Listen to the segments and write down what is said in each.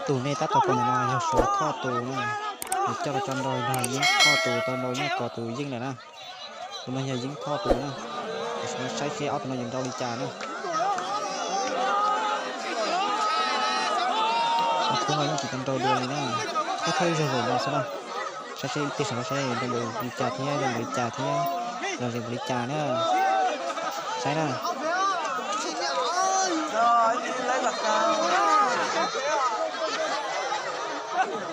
Tus nej tab tom pom ntawm no yog Suav Thoj tus na, nws coj los tso nrau nrog Yeeb Thoj tus tau nrau nyob kom tus Yeeb lawm na. Tus no yog Yeeb Thoj tus na. Tam sim no saib seb ob tug no yuav nrau li cas na. Ob tug no yeej tsis tau nrau dua li na. Thawj thawj ib zaug zaum no xwb na. Saib seb ib pliag saum no saib yuav nrau npaum li cas thiab, zoo npaum li cas thiab, lom zem npaum li cas na. Saib na.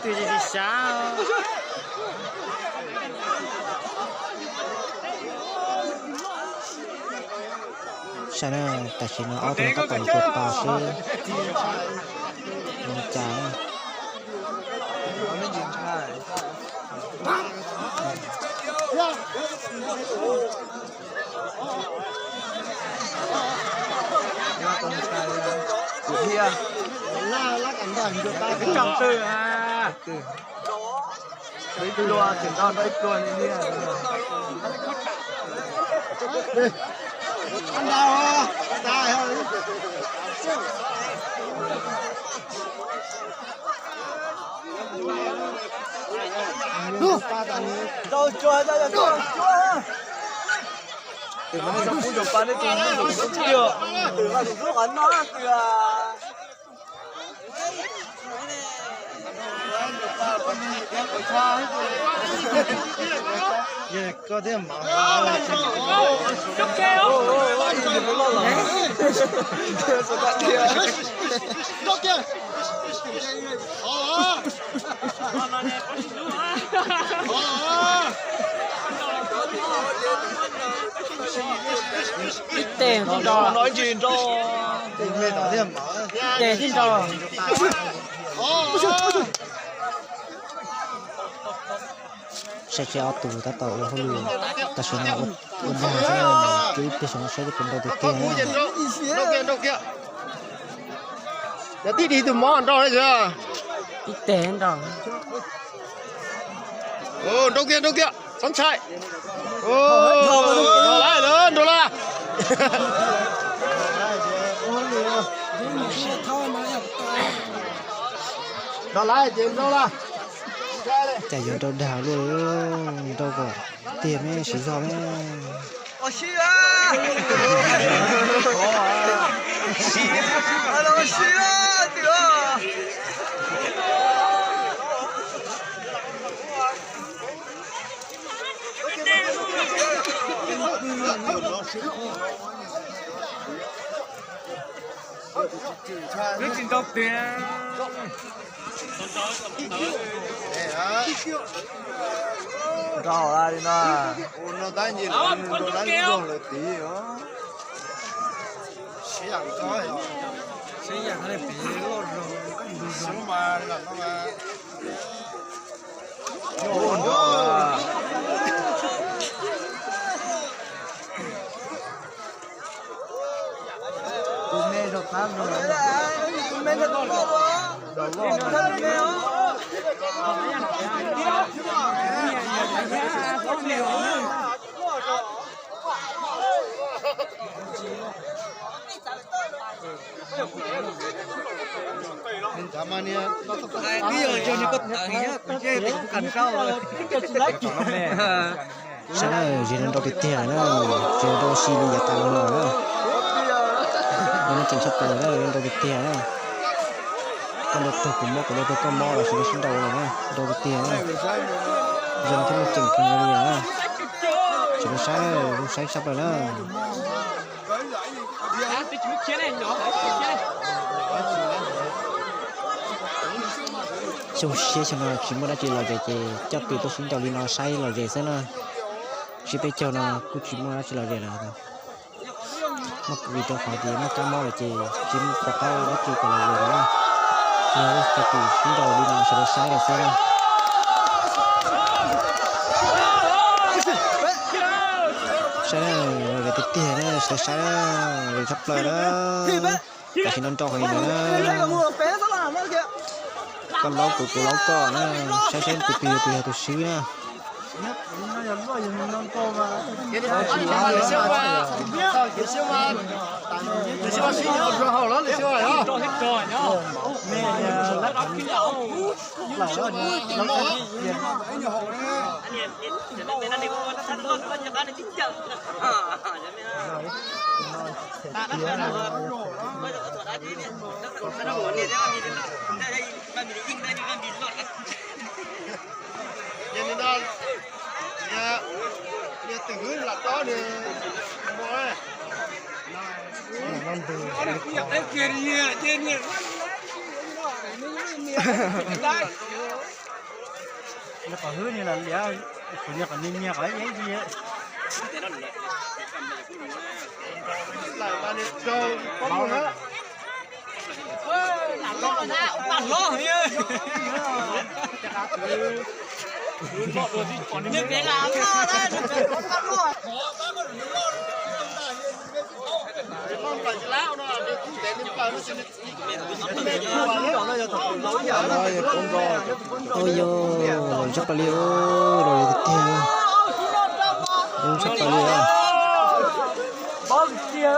Twb tsis xav. Saib na, tam sim no ob tug no tab tom mus tsuas pas seb zoo li cas na. Ib pluag, tseem nrog nrog ib pluag li thiab. Tus no nej txhob pub Ntsaum Paj neb tus mus tus xub tiag, tus no tus xub qhov no tiag. Koj thiaj mam Ib teg tib nrau. Ib teg tib nrau. Saib seb ob tug tab tom ua hauj lwm, tam sim no ua dag xwb, cia ib pliag saum no saib puas nrau tiag tiag. Yog tib dig tus mov nrau li ntawd. Ib teg nrau. Nrau kiag, nrau kiag, txhob ntshai. Nrau lawm, nrau lawm. Nrau lawm ces nrau lawm. Cas yuav nrau dag luaj, nrau kom tiag me siv zog me. Wb tsis nrau tiag. Nrau li no. Ua no tab nce lawv nrau lawv nrau lawv tid os. Siab yam ko, siab yam ko li pem loj zog, nkaus zog mas lam no mas. Tus me zog qab zog, tus me zog loj, zog loj. Saib na, zis no nrau tiag tiag na, zis no nrau si li yav tas los no na. Nws tseem tshaj plaws na, nrau tiag tiag na. Koj nrau tug kuv mob, kuv nrau tug koj mob los sis no sib nrau lawm na, nrau tiag tiag na. Zoo thiab muaj ceem kawg nkaus li na. Tsis zoo saib, zoo saib tshaj plaws na. Xyoo siab xyoo no tsis muaj dab tsi lom zem ces coj tug tuaj sib nrau li no saib lom zem xwb na. Sib peb caug no kuj tsis muaj dab tsi lom zem lawm. Muaj vim rau qhov tias muaj kab mob lawm ces tsis muaj pom qab dab tsi kom lom zem lawm na. Yog coj tug sib nrau li no sawv daws saib lawm xwb na. Saib na, lom zem tiag tiag na, sawv daws saib na, lom zem tshaj plaws na. Tam sim no nrau heev lawm na. Koj laub kuv, kuv laub koj na, saib saib tus twg yog tus, yog tus swb na. Yog li no, yog twm hwb lam dob nws mus. Nws qhov hwb nws lam liam, kuv nyias qhov nyias nyias qhov ib ib. Ua yog zoo tshaj plaws li, zoo tshaj plaws li. Twm thiaj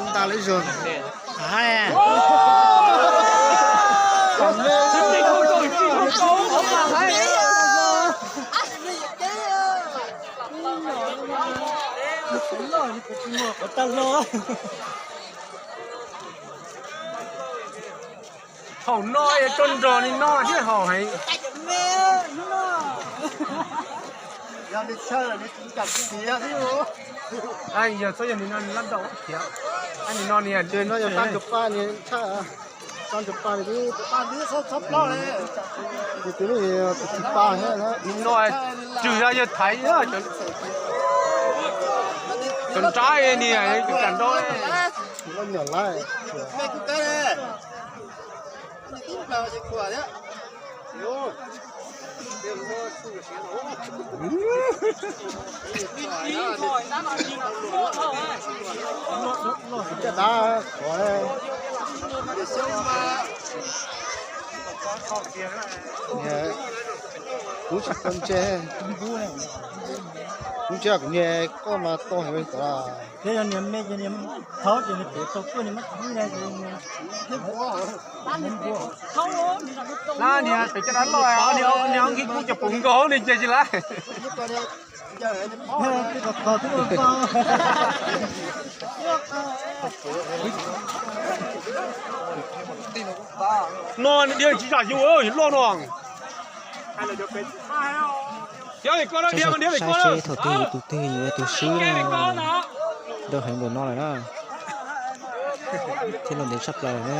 nta lawv zog. Thaum no yog tso nrog li no thiab haum heev. Yog txhob yog nim no lab ntaus thiab. Nim no nim no yog pab ncuav paj nim tshaj, pab ncuav paj nim twb, nim twb tus tsis paj thiab na. Nim no tswm yog yog thaiv cov nrab nim cov kam nrab. Loj nyuam lawm. Caj dab qhov kuv tsis tau ntse, kuv ntsia kuv niag koj mas tau heev li tod. Thiab yog niag me ces niag thaub ces niag pem tau kuj niag mab txwv na ces niag, lab niag pem caj dab loj, niag niag nkig kuj cov pum nkaus niag ces tsis lab. No dhia tsis zam yus loj no. Saib seb thaum twg tus twg yuav tus swb no. Ntau heev npaum no lawm na. Thiab los ntev tshaj plaws lawm na.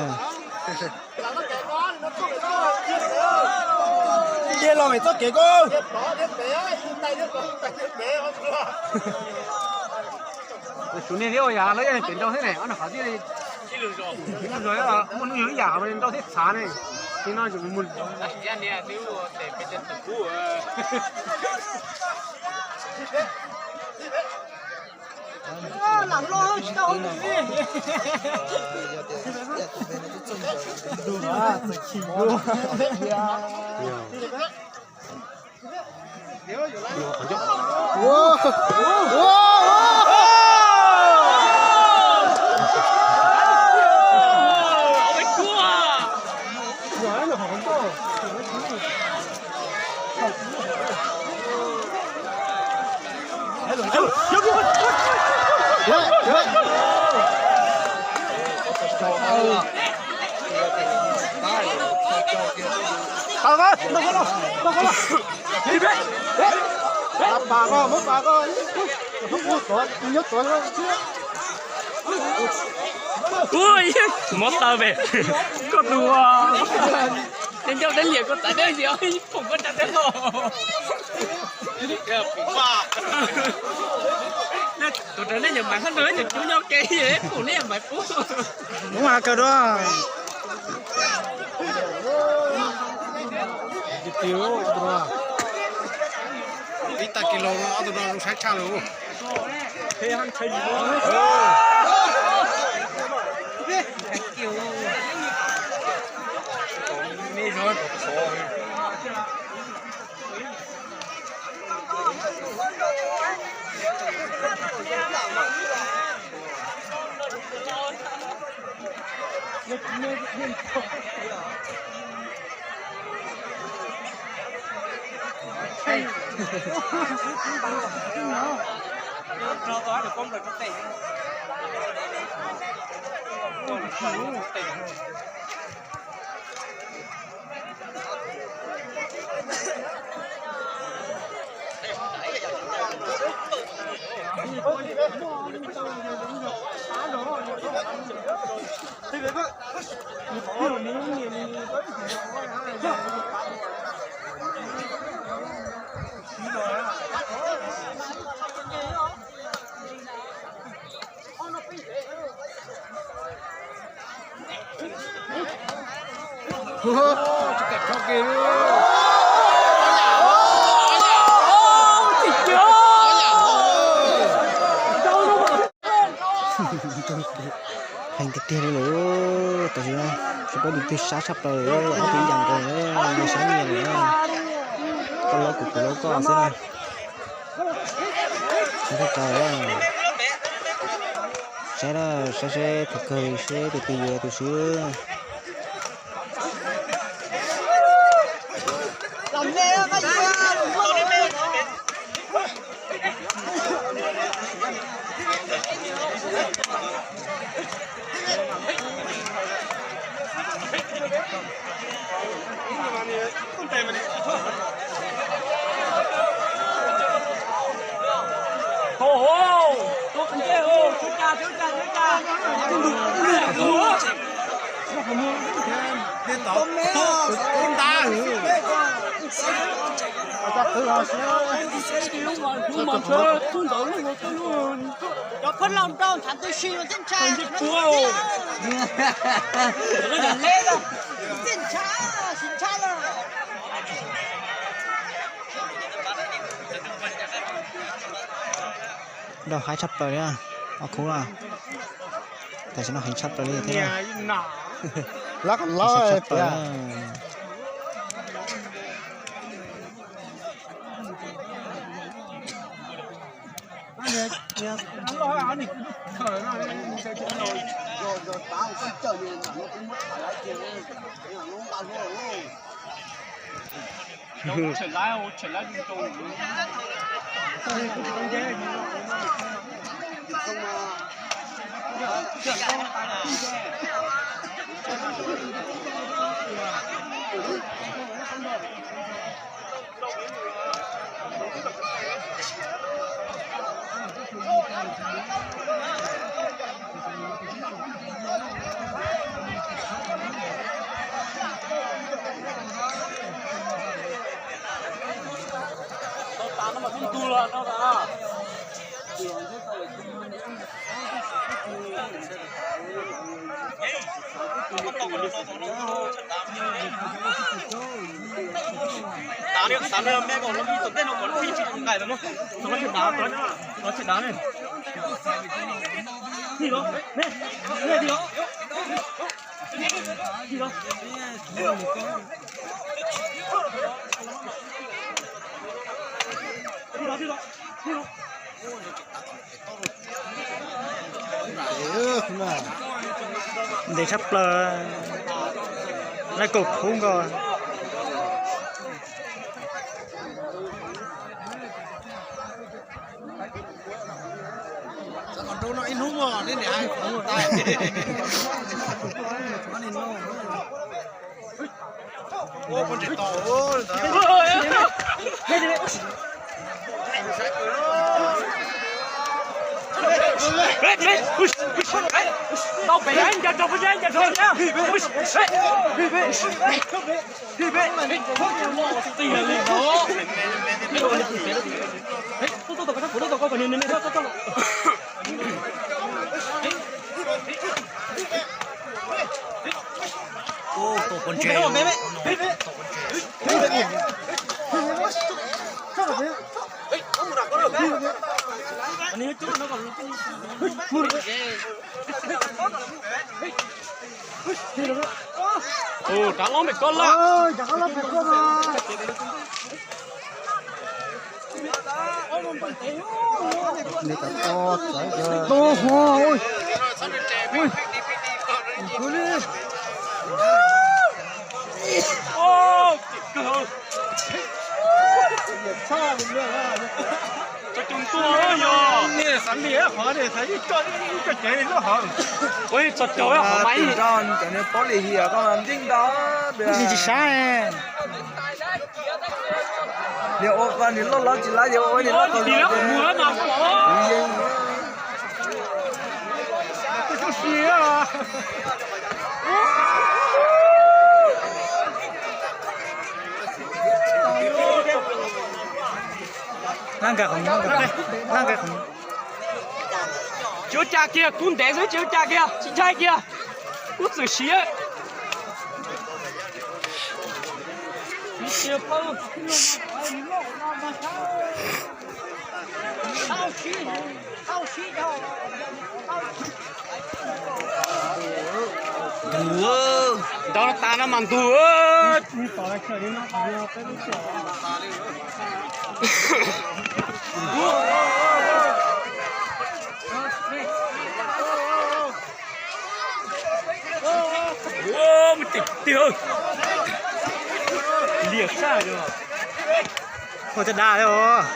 Dhia los mus txoj kev koj. Tsum niag thiab ua yam lawv yog pem nrau thiab ne, ob no qhov thiaj li muaj hnub yog ib yam nrau thiab txhav ne. Li no tsum mus. Ua, kuv mob taw pem koj tus ua. Ncauj deb liam koj txav deb ces ib pum koj tsa teb los. Tus raws nej nyiam mais hab nrog cov cub nyob ke, pum nej mais pub. Ub, mas kawg dua. Ib tag kis los no ob tug no zoo saib tshaj lawm. Heev tiag tiag li lawm, tam sim no sib pab tus twg sab tshaj plaws, ob tug ib yam nkaus, sab nyias lawm. Koj laub kuv, kuv laub koj xwb na. Sab tshaj plaws. Saib na, saib seb thaum kawg seb tus twg yuav tus swb. Cov phooj ywg nrau ntshav tu si mas tib ntshai. Tib ntshai, tib ntshai lawm. Nrau haib tshaj plaws li, ob khub na. Tam sim no heev tshaj plaws li thiab. Lab kom lab tshaj plaws. Ntev tshaj plaws, laj kaum khub nkaus. Tau pem, ncas rau, ncas rau. Ua, rov los pem koj lawm. Tus ho, ui, ui, ua li. Ua txog caug hov mas ib, tsis saib. Niag ua koj niag loj loj tsis laib, niag ua niag loj koj mus mas. Tsis ua cas kiag, kub ntev xwb tsis ua cas kiag, tsis ntshai kiag. Kub txwm siv. Ntug, ntaus tas no mas ntug. Ua, muaj ceem tiag. Liam saj os. Ua caj dab os.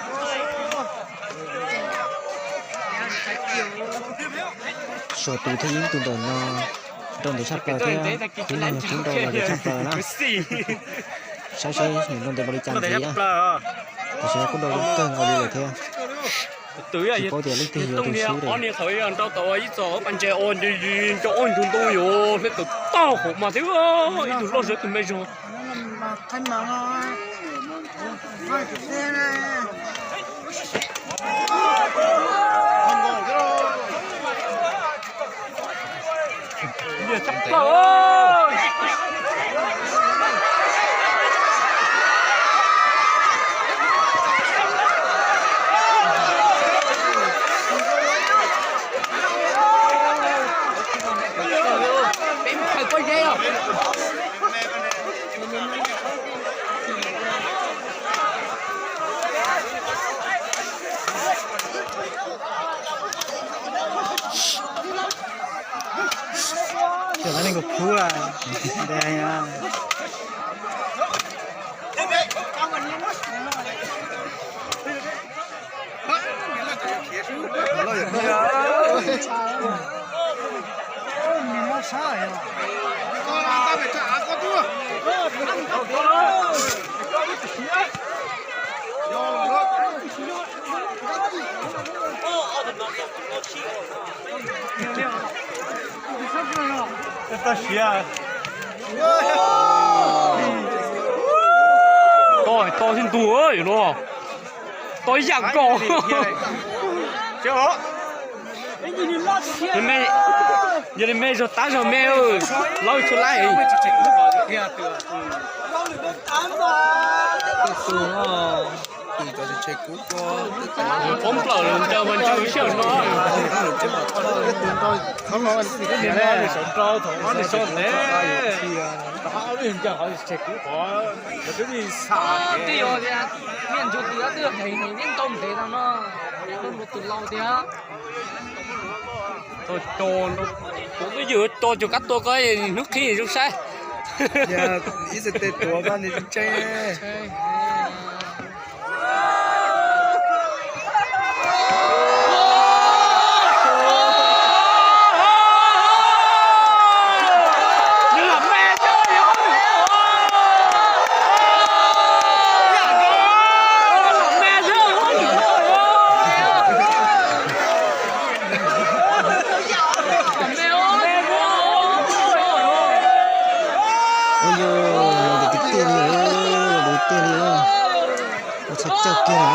Suav tus thiaj yeeb tus ntawm no nrau ntev tshaj plaws thiab. Kub no yog kub nrau los ntev tshaj plaws na. Saib saib nws nrau ntev npaum li cas ntxiv na. Tam sim no kuj nrau zoo kawg nkaus li lawm thiab. Tsis paub tias leej twg yuav tus xub. Ob niag qhov nrau tau ib txoj pas ntses ua nco ob ntug ntoo yuav hle tawm tag hauv mas thiab ib tug loj zog ib tug me zog. Cov no neeg kub kub a. To, to thiab ntuj no. To ib yam nkaus. Yog li me zog tab zog me, laub tsis laib. Poob plaws ncaws mas ncaws siab no. Sawv nrau thaum ob niag so ntev, rov qab ob lub ncaws qhov tseg kuv qhov, twb li xam. Twb yog tias niaj ntsuag tus twb heev heev thiab ntau ntev no no, tus laus tiag. Kuv twb yog tua cov kab tua ko hnub qhib zoo saib. Ib txhais tes tuav ko nws tseeb. Ua yog los tiag tiag li, los tiag tiag li, ua txhua caug kiag lawm.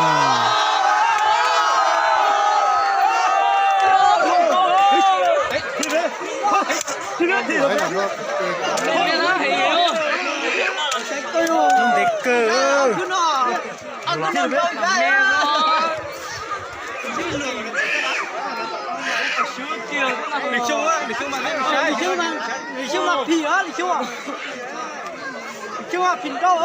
Ntev kawg. Xyoo mas phim, xyoo mas phim nrau.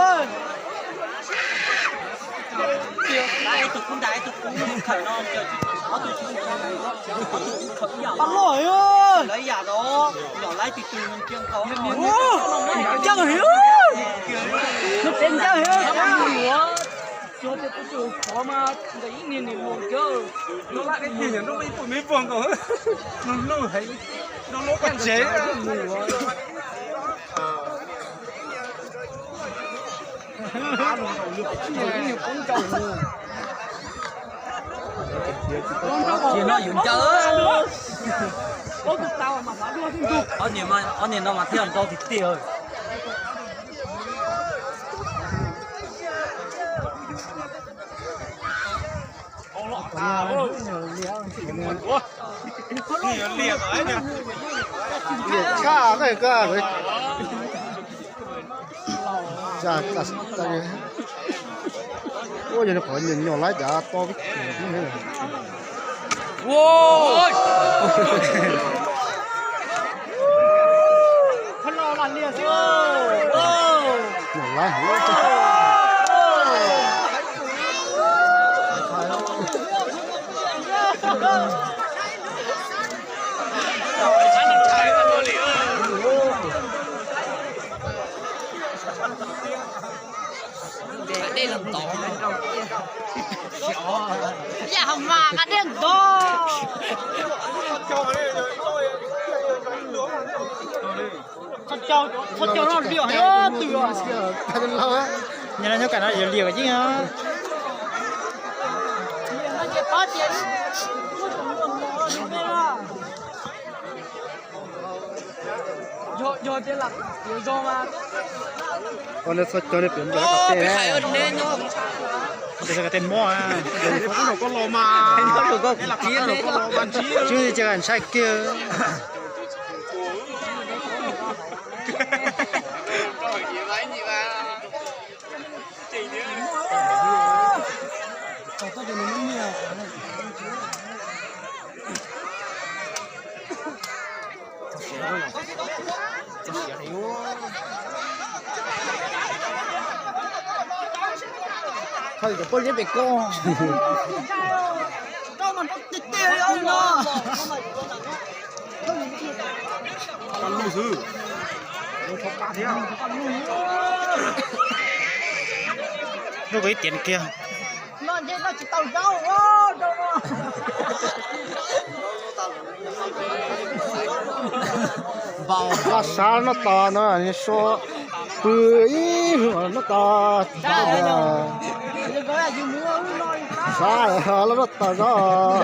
Pab loj, ncaj heev, ncaj heev. Ces no yus ncaws. Ob niag no mas thiaj nrau tiag tiag. Liam tshaj koj. Ua yog qhov nyuam nyuam laib cas to vib. Nyuam laib. Yam mas nqa dej ntov. Txhob caug no liam twm. Nyob no nyob kam no yuav liam yeej. Ua nej txhob cog nej piav npam tej. Tej mob. Tsis cia ntshai kiag. Poj liab pem koj. Lub ko ib tiam kiag. Npaj sab noj tas no, so pw ib noj tas. Sab los noj tas zog.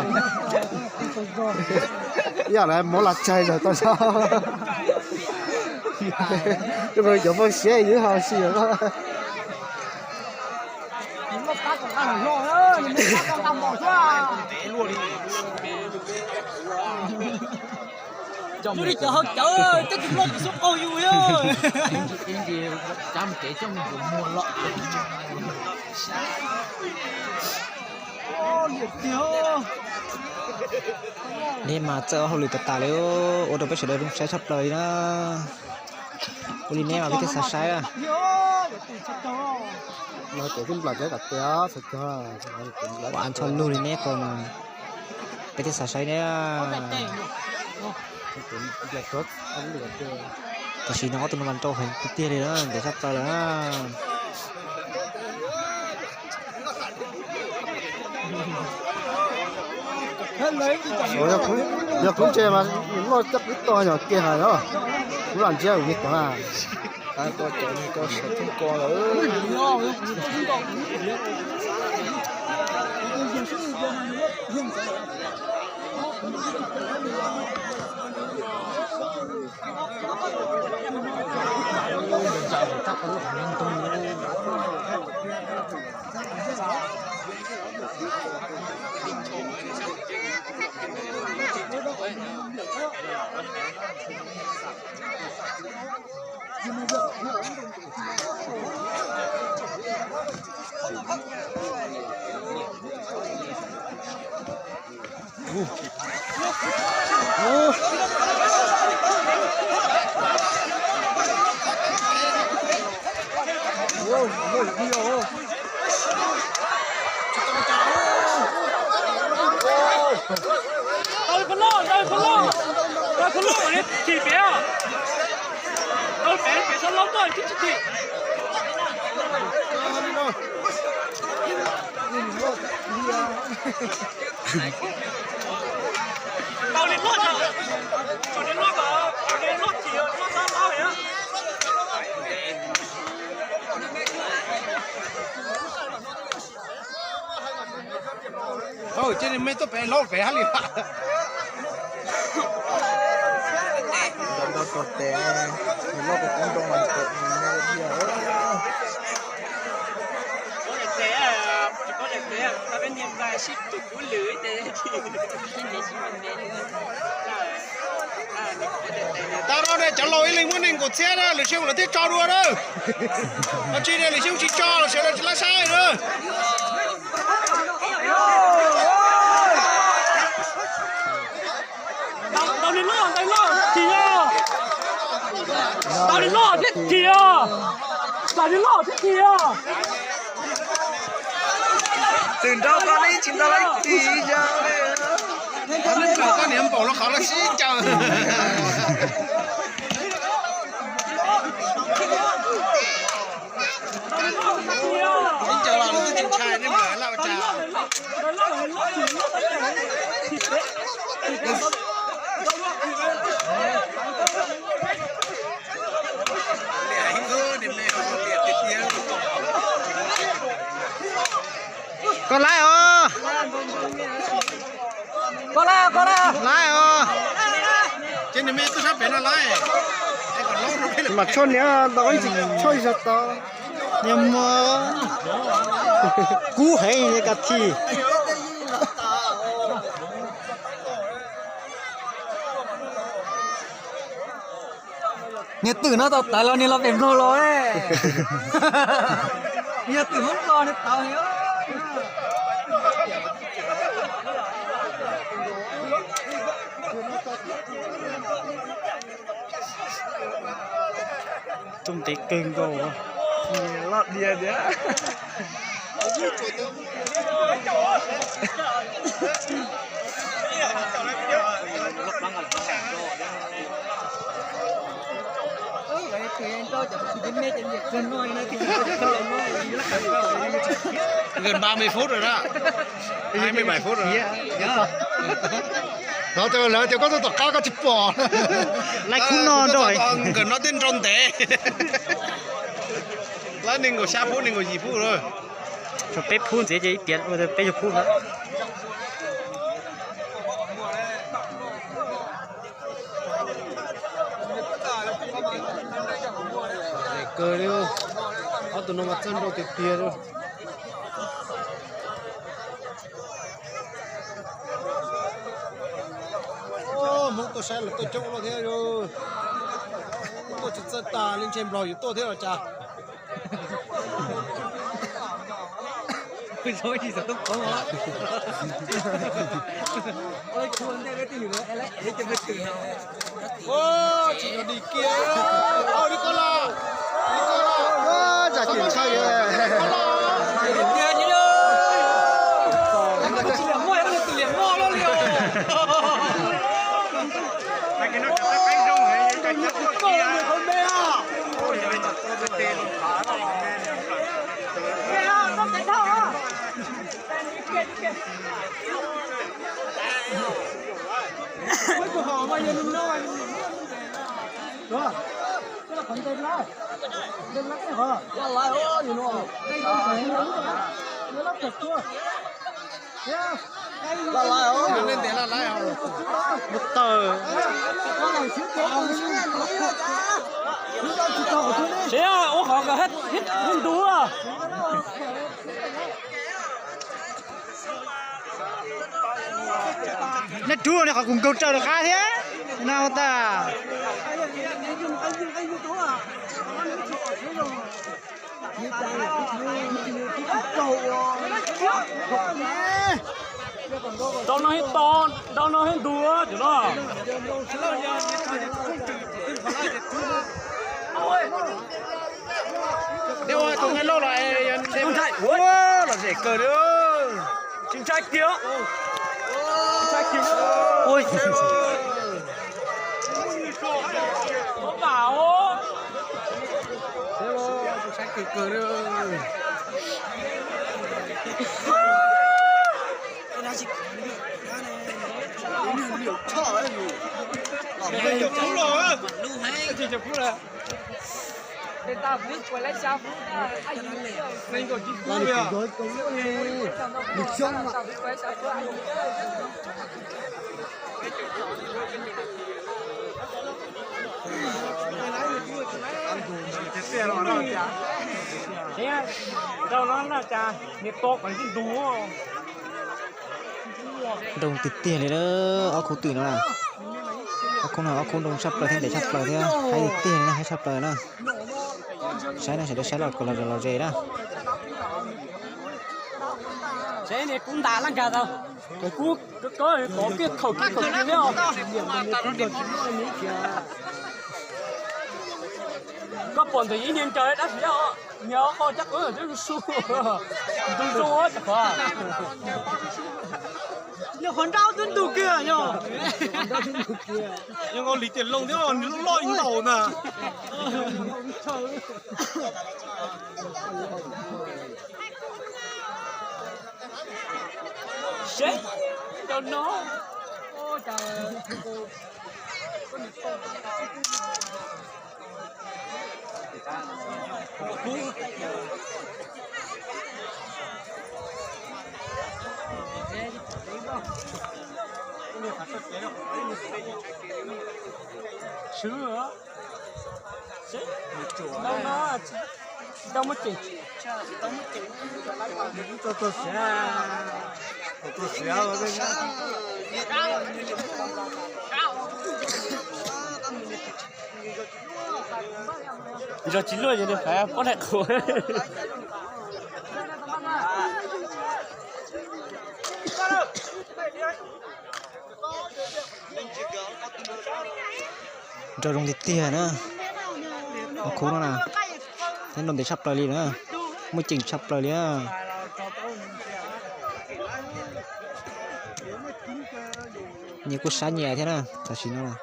Ib yam li muab las tsaig zog tau zog. Cov phooj ywg ho si. Cov li cov hau cawv coj tus loj tus xub qaug yus. Cab kev coj mus yuav muag los. Neb mas txawj hauj lwm tas tas li, ua rau peb sawv daws zoo saib tshaj plaws li na. Ua li neb mas peb thiaj xav saib. Ua ntxhov lug li neb ko mas peb thiaj xav saib neb. Tam sim no ob tug no mas nrau heev tiag tiag li na, ntev tshaj plaws lawm na. Yog kuv ntse mas nws loj caj qwb tog yog kiag hais os. Kuv lam ntsia kuv niag tod na. Tua cov niag ko sawv thooj ko lawm. Tau peb loj, tau peb loj, tau peb loj, peb chim pem, tau peb pem txhob laub tuaj, tib tsis tim. Ces nws me tuaj pem hlob pem hab li. Nrog tog tes, nws loj kua qoob nroo mas tes me diag. Tag no ne cov laus ib leeg muab nees nkaum txhiab na, lwm xyoo lawv thiaj tso dua na. Ho tsis ne lwm xyoo tsis tso los sawv daws tsis laib saib na. Tau li loj, tau li loj thiab kis os. Tau li loj thiab kis os. Tsis nrau koj li, tsis nrau li kis os. Koj niam npaum los qhov los sib ncaws. Ib ncaws los lawv twb tsis ntshai nej mas laj ua cas. Koj laib os. Koj laib, koj laib, laib os. Ces nws me tuaj sab pem no laib. Mas tshuaj niam tau ib tsis tshuaj ib sab tod. Niag muag kub heev niag ka thi. Niag twm no tau tawv los niag los pem Nplog los. Niag twm Hmoob los niag tawv. Tub ntev kawg nkaus. Loj diag tiag. Gần ba mươi phút rồi đó. Hai mươi bảy phút rồi đó. Lawv tias koj tuaj tom qab koj tsis pom. Laib khub no nrog nkawd no twb nrau ntev. Laib nees nkaum xya phút, nees nkaum yim phút lawm. Tshuav peb phút ntxiv ces ib tiam ua peb caug phút lawm. Kawg li, ob tug no mas txawj nrau tiag tiag li. Hmoob tuaj saib lawv tuaj coob loj thiab. Tuaj tsis txawj tas li, ntshe Nplog yuav tuaj thiab los cas. Tsis yog dig kiag, dig koj los, dig koj los. Zam txim tshaj li. Mus tawm. Siab ua qhov nkawd hib ntu. Neb rub neb qhov kuv nkaug raws rov qab thiab. No tas. Rau no hib to, rau no hib ntu cov no. Ua tus nqaij loj los, ua los zem kawg li. Tsis ntshai kiag. Ntshai kiag. Ntshai kawg kawg li. Nroo tiag tiag li na, ob khub twm no na. Ob khub no ob khub nroo tshaj plaws thiab ntev tshaj plaws thiab haib tiag tiag li na, haib tshaj plaws na. Saib na, sawv daws saib los kom los los ze na. Seb ne, kub ntas laj nkag tau, kub kov kiag khaum kiag khaum kiag thiab os. Koj pom ntawm ib niag ncaws dab tsi os, niag qhov caj qwb twb su, ntu zoo tag qhov. Niag qhov nrab twb ntug kiag yog. Yog nkaus li tias loo thiab nws loj loj ib ntaus na. Seb, cov no. Swb, tsis tau no, tsis tau muaj ceem. Tuag siav, tuag siav. Zog tsis luaj ces nws pab pob daim qhuav. Nroo zoo tiag tiag na, ob khub no na, thiab nroo ntev tshaj plaws li na, muaj ceem tshaj plaws li na. Nyias kuj sab nyias thiab na, tam sim no na.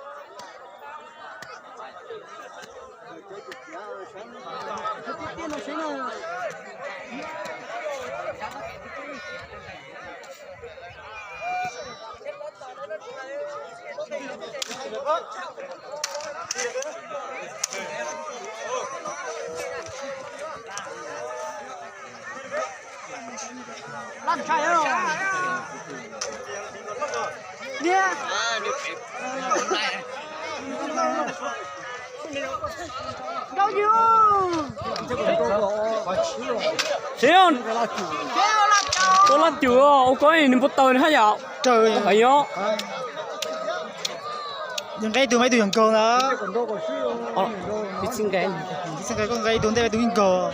Seb, koj laj cwm ua koj nws npau taws haj yam raws os. Nqe ib tug mas ib tug yog nkaug ntag. Ib txhij nqe, ib txhij nqe koj nqe ib tug ntej ib tug yeej nkaug.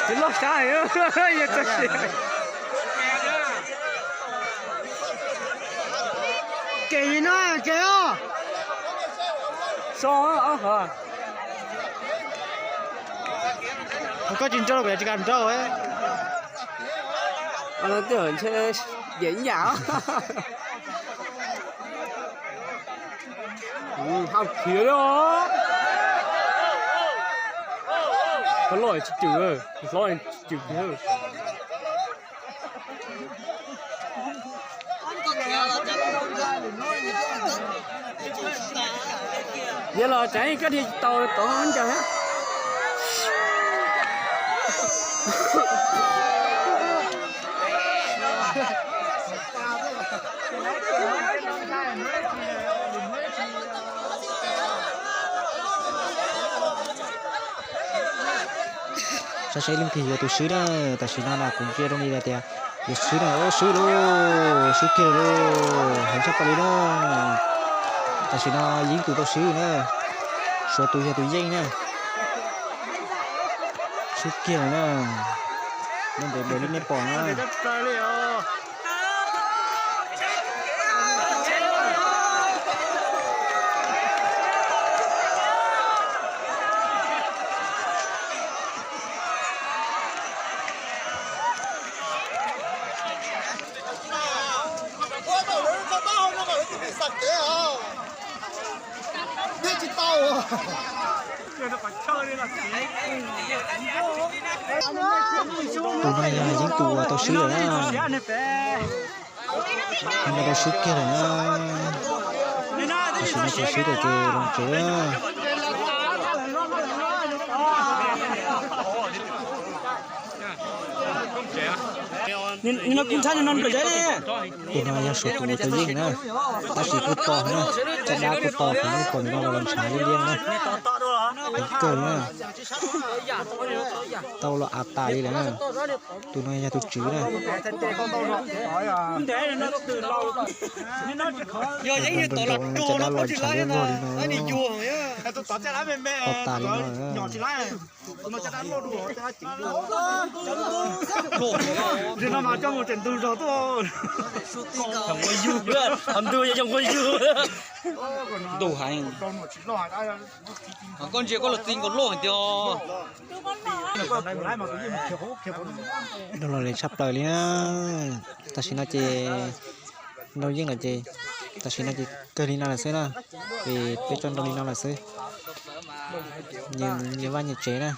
Tus loj sab, yog txog siav. Kev li no kev os. So, ob qhov. Koj tsis nrau los kuv yuav tsis kam nrau. Twb ntshe diam ib yam. Hau khiav li os. Qhov loj tsis cwm, hlob tsis cwm kiag. Yog los tseev koj dhia tsis tau tod ncaws thiab. Saib saib leej twg yuav tus swb na, tam sim no na kuv ntsia zoo li tias yuav swb na, swb lauj, swb kiag lauj, heev tshaj plaws li na. Tam sim no Yeeb tus tau swb na, Suav tus yog tus yeej na. Swb kiag lawm na, nyob ntev npaum li nej pom na. Tus no yog Yeeb tus uas tau swb lawm na. Yeeb no tau swb kiag lawm na. Tam sim no tau swb lawm ces los tsev na. Tus no yog Suav tus uas tau yeej na, tab sis kuj tos na, caj dab kuj tos, kuv pom tus no los ntshav liab liab na, heev kawg na. Tau los av tas li lawm na. Tus no yog tus tswv na. Nrov nrov caj dab los ntshav liab vog li no, av tas li no. Ntuj heev. Koj ntsia koj los txi nkaus loj tiag. Nrog los li tshaj plaws li na. Tam sim no ces nrau yeej lawm ces, tam sim no ces kawg li no lawm xwb na, es peb tso nrau li no lawm xwb. Nyias vaj nyias tsev na.